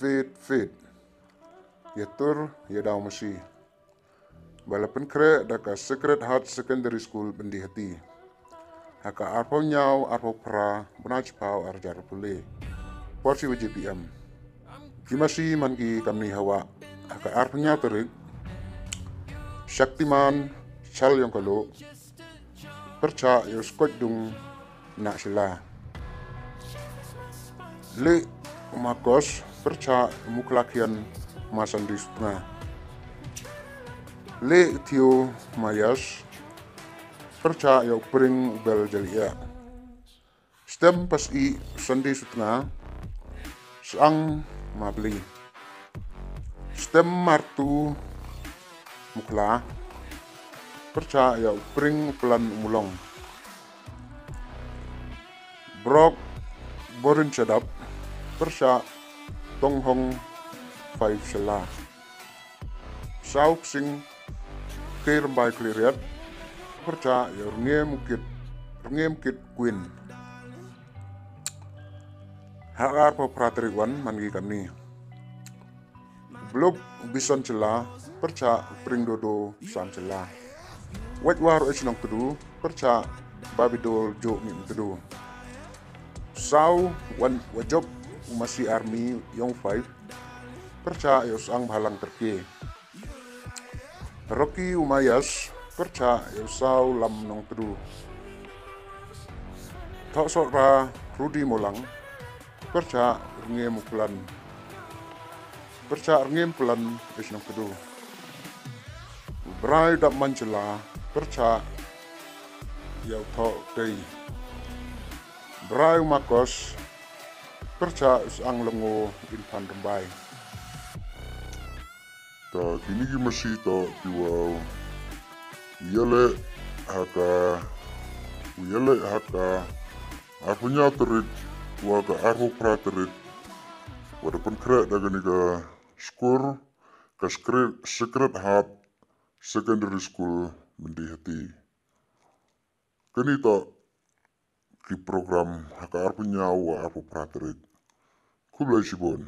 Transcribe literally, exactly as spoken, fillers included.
Fit Fit, ya tur ya daw masi, ba la pynkhreh da ka Sacred Heart Secondary School Byndihati ha ka arphaw ynñiaw arphaw phra bnai chiphaw arhajar arphaw le, por chi waje P M. Ki masi man ki kamni: hawa, ha ka arphaw ynñiaw tarik, Shaktiman Chal Yong Kalo, pyrchah ya u Skoit Dung na Shilla. Leh u Marcos, pyrchah u Mukhlakhian ma Sandi Sutnga. Leh u Theo Mayas, pyrchah ya u Pring u Bel Jaliah. Stem Pas i Sandi Sutnga, Sang Mabli. Stem Martu Mukhla, pyrchah ya u Pring u Plan u Mulong. Brok Borin Chadap, pyrchah Tonghong Five Shilla. Sau Ksing Kei Rymbai Khliehriat, pyrchah ya u Rngiem Kit, Rngiem Kit Queen. Ha ka arphaw phra tarik wan man ki kamni: Blub Bison Shilla, pyrchah Pring Dodo Sam Shilla. Waitwar H Nongtdu, pyrchah Babidol Jok Ngi Nongtdu. Sau wan Wajop u masi army yong Five, pyrchah ya u Sang Bhalang Terke. Rocky u Mayas, pyrchah ya u Sau Lam Nongtdu. Thoh Sohra Rudy Molang, pyrchah Rngiem u Plan, pyrchah Rngiem Plan H Nongtdu. Brai Dap Manchela, pyrchah ya u Thoh Tei. Brai u Marcos, pyrchah u Sang Lango Infan Rymbai. Ta kini ki masi toh ki wow yaleh ha ka, u yaleh ha ka arphaw ynñiaw tarik wa ka arphaw phra tarik, wa da pynkhreh da kani ka skur, ka Sacred, Sacred Heart Secondary School Byndihati. Kani toh ki program ha ka arphaw ynñiaw wa arphaw phra tarik. Khublei chibun.